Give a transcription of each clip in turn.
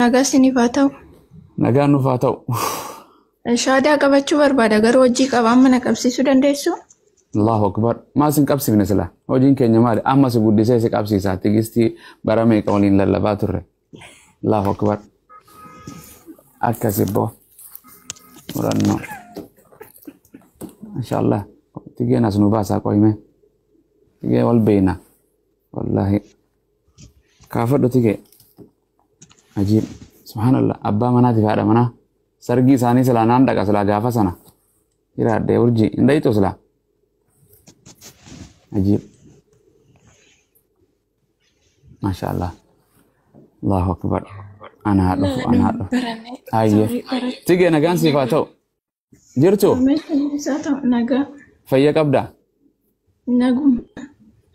Nagaa isiniif haa ta'u. Nagaan nuuf haa ta'u. Shaadaa qabachuu barbaada garuu hojii qaba amma na qabsiisuu dandeessu? Allahu akbar. Maa sin qabsiifne sila? Hojiin keenya maali? Amma si guddisee si qabsiisa. Tigistii bara meeqa waliin lallabaa turre. Allahu akbar. Akkas ibboo. Murannoo. Inshallah. Tigeen as nu baasaa qoyime. Tigee wal beeyna. Wallahi. Kaafadhu tigee. Ajiib. Subhanallah. Abbaa manaatiif haadha manaa. Sargii isaanii silaa naan dhaqa silaa gaafa sana. Jiraadhee urjii. Hin dhayitu silaa. Ajiib. Masha Allah. Allahu akbar. Anaa dhufu anaa dhufu. Hayyee. Tigee nagaan siif haa ta'u. Jirtu? Nagaa. Fayya qabdaa? Naguma.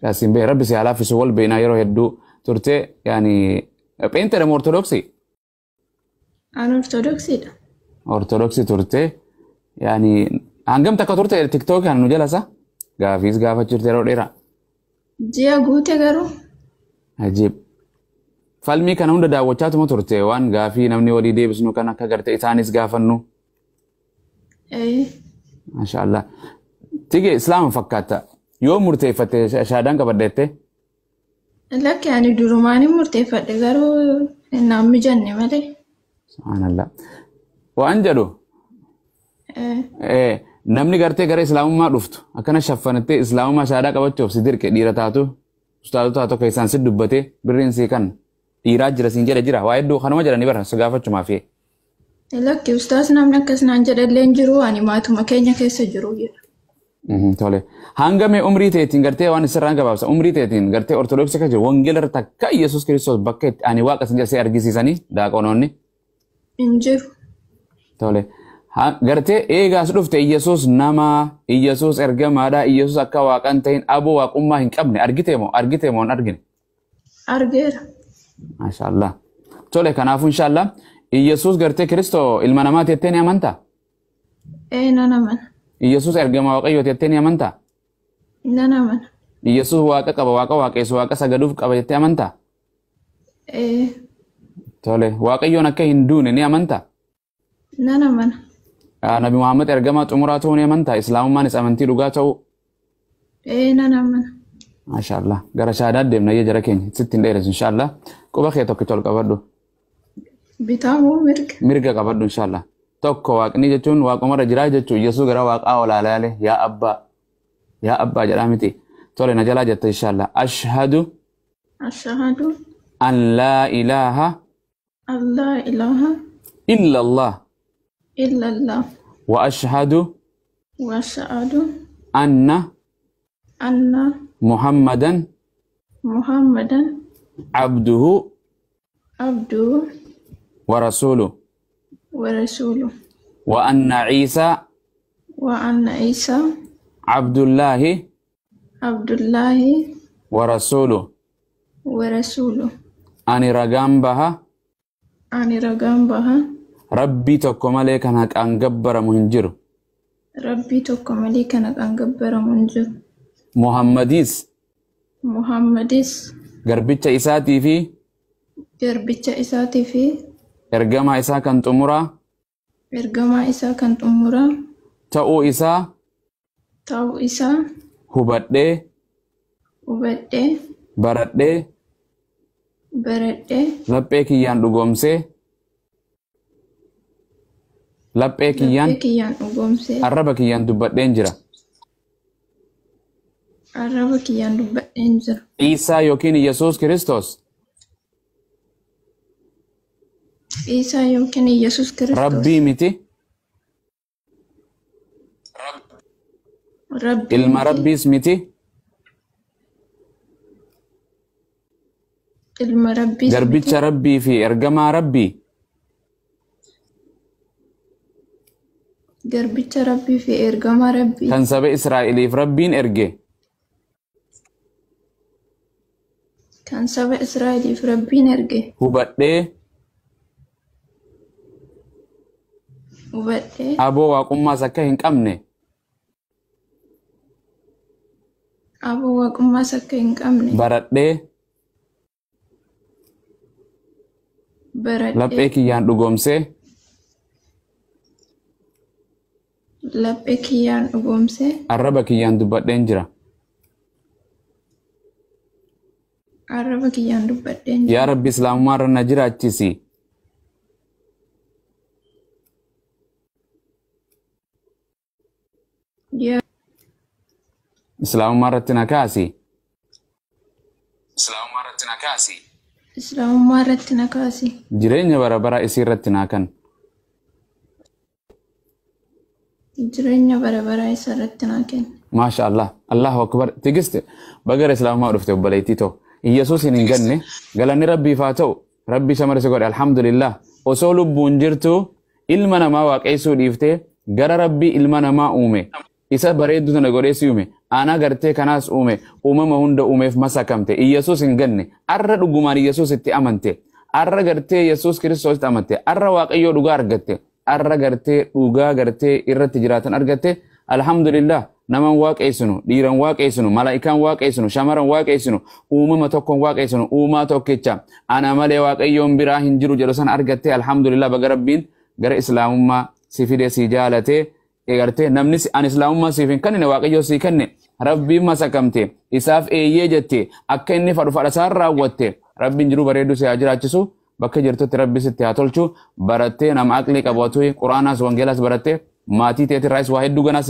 Yaasiin bee rabbi si haa laaffisu wal beeknaa yeroo hedduu turte yaani pheenxeedha moo ortodoksii? Ani ortodoksiidha. Ortodoksii turte yaani hangam takka turte tiktookii kan nu jalasa gaafiis gaafa jirte yeroo dheeraa. Ji'a guute garuu. Ajiib. Falmii kana hunda daawwachaatuma turte waan gaafii namni walii deebisnu kan akka garte isaanis gaafannu. Masha Allah. Tige islaama fakkaata. Yoo murteeffatte shaadaan qabadheette? Lakki ani durumaan hin murteeffadhe garuu naan mijanne malee. Subhaanallah. Waan jedhu namni gartee gara islaamummaa dhuftu akkana shaffanattee islaamummaa shaadaa qabachuuf si dirqe dhiira taatu ustaazota taatu akka isaan si dubbatee birriin sii kan dhiiraa jira siin jedhe jira waa hedduu kanuma jedhanii bara si gaafachumaaf. Lakki ustaaz namni akkas naan jedhallee hin jiru ani maatuma keenya keessa jiru jedha. Tole. Hanga mee umrii teetiin gartee waan sirraan gabaabsa umrii teetiin gartee ortodoksii akka jiru wangeela irra takka Yesuus Kiristoos bakka itti ani waaqa sin jedhee argisiisanii daaqonoonni. Hin jiru. Tole. Gartee eegaas dhufte Yesuus nama Yesuus ergamaadha Yesuus akka waaqan ta'in aboo waaqummaa hin qabne argite moo argite moo hin argine? Argeera. Maasha Allah. Tole kanaafuu inshallah Yesuus gartee Kiristoo ilma namaati jettee ni amantaa? Ee nan amana. Yesuus ergama waaqayyooti jettee ni amantaa? Nan amana. Yesuus waaqa qaba waaqa waaqessu waaqa sagaduuf qaba jettee amantaa? Ee. Tole waaqayyoon akka hin duune ni amantaa? Nan amana. Nabi Muhammad ergamaa xumuraa ta'uu ni amantaa? Islaamummaanis amantii dhugaa ta'uu? Ee nan amana. Maasha Allah. Gara shaadaa deemna iyya jara keenya sitti hin dheeressu inshallah. Quba kee tokkicha ol qabadhu. Bitaa moo mirga? Mirga qabadhu inshallah. Tokko waaqni jechuun waaqumarra jiraa jechuun Yesuus gara waaqaa olaalaale yaa abbaa yaa abbaa jedhaa miti. Tole na jalaa jette inshallah. Ashhadu. Ashhadu. An laa ilaaha. An laa ilaaha. Illa Allah. Illa Allah. Wa ashhadu. Wa ashhadu. Anna. Anna. Muhammadan. Muhammadan. Abduhu. Abduhu. Wa rasuluhu. Wa rasuluhu. Wa anna Isa. Wa anna Isa. Abdullahi. Abdullahi. Wa rasuluhu. Wa rasuluhu. Ani ragaan baha. Ani ragaan baha. Rabbii tokko malee kan haqaan gabbaramu hin jiru. Rabbii tokko malee kan haqaan gabbaramu hin jiru. Muhammadis. Muhammadis. Garbicha isaatii fi. Garbicha isaatii fi. Ergamaa isaa kan xumuraa. Ergamaa isaa kan xumuraa. Ta'uu isaa. Ta'uu isaa. Hubadhee. Hubadhee. Baradhee. Baradhee. Laphee kiyyaan dhugoomsee. Laphee kiyyaan. Laphee kiyyaan dhugoomsee. Arraba kiyyaan dubbadheen jira. Arraba kiyyaan dubbadheen jira. Isaa yookiin Yesuus Kiristoos. Isaa yookiin Yesuus Kiristoos. Rabbii miti. Rabbii Ilma miti. Rabbiis miti. Ilma Rabbiis miti. Garbicha Rabbii fi ergamaa Rabbii. Garbicha Rabbii fi ergamaa Rabbii. Kan saba Israa'eliif Rabbiin erge. Kan saba Israa'eliif Rabbiin erge. Hubadhee. Hubadhee. Aboo waaqummaas akka hin qabne. Aboo waaqummaas akka hin qabne. Baradhee. Baradhee. Laphee kiyyaan dhugoomsee. Laphee kiyyaan dhugoomsee. Arraba kiyyaan dubbadheen jira. Arraba kiyyaan dubbadheen jira. Yaa Rabbi islaamummaa irra na jiraachisi. Yaa Islaamummaa irratti na kaasi. Islaamummaa irratti na kaasi. Jireenya bara baraa isii irratti naa kenni. Jireenya bara baraa isa irratti naa kenni. Maasha Allah. Allahu akbar. Tigiste bagara islaamummaa dhufte obboleettii too. Iyyasuusin hin ganne galanni rabbiif haa ta'u. Rabbi isa marse godhe alhamdulillah. Osoo lubbuun jirtu ilma namaa waaqeessuu dhiiftee gara rabbii ilma namaa uume. Isa bareedduu tana godhee si uume. Ana gartee kanaas uume. Uumama hunda uumeef masakamte. Iyyasuus hin ganne. Arra dhugumaan Iyyasuus itti amante. Arra gartee Yesuus Kiristoos itti amante. Arra Waaqayyoo dhugaa argatte. Arra gartee dhugaa gartee irratti jiraatan argatte. Alhamdulillah. Naman waaqeessinu, dhiiran waaqeessinu, malaa'ikaan waaqeessinu, shamaran waaqeessinu, uumama tokkoon waaqeessinu, uumaa tokkicha ana malee waaqayyoon biraa hin jiru jedhu sana argatte. Alhamdulillah, baga rabbiin gara islaamummaa si fide, si jaalatee gartee namni ani islaamummaa siif hin kennine, waaqayyoo sii kenne. Rabbiin masakamte, isaaf eeyyee jette, akka inni fadhu fadha isaan raawwatte. Rabbiin jiruu bareedduu si haa jiraachisu. Bakka jirtutti rabbi sitti haa tolchu. Barattee nama aqlii qabaatu, quraanaas wangeelaas barattee, maatii teetirraayis waa hedduu ganaa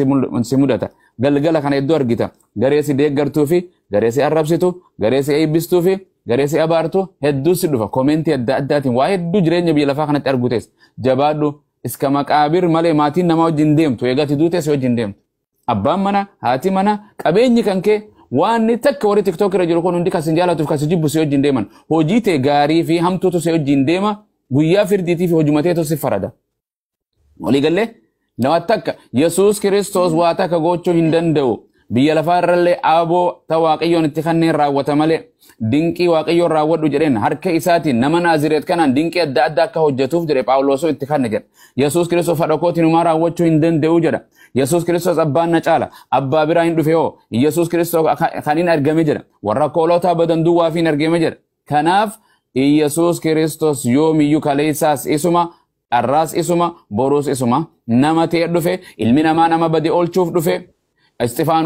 si mudata. Galgala kana hedduu argita. Garee si deeggartuu fi garee si arrabsitu, garee si eebbistuu fi garee si abaartu hedduu si dhufa. Koomeentii adda addaatiin waa hedduu jireenya biyya lafaa kanatti argutees. Jabaadhu, iska maqaabir malee maatiin namaa wajjin deemtu. Eegati duutes wajjin deemtu. Abbaan mana, haati mana, qabeenyi kan kee waan takka warri TikTok irra jiru kun hundi kan si jaalatuuf kan si jibbu si wajjin deeman. Hojii tee gaarii fi hamtuutu si wajjin deema. Guyyaa firdiitii fi hojumateetu si farada. Waliigallee nama takka Yesuus Kiristoos waa takka gochuu hin danda'u. Biyya lafaa irrallee aboo ta Waaqayyoon itti kanneen raawwata malee, dinqii Waaqayyoon raawwadhu jedheen harka isaatiin nama Naazireet kanaan dinqii adda addaa akka hojjetuuf jedhe Phaawulosoo itti kanne jedha. Yesuus Kiristoos fadha kootiin humaa raawwachuu hin danda'u jedha. Yesuus Kiristoos abbaan na caala. Abbaa biraa hin dhufe hoo. Yesuus Kiristoos kan hin argame jedha. Warra koolotaa badan duwwaaf hin argame jedha. Kanaaf Yesuus Kiristoos yoomiyyuu kaleessaas isuma, arraas isuma, boruus isuma. Nama ta'e dhufe, ilmi namaa nama bade oolchuuf dhufe. Istifaan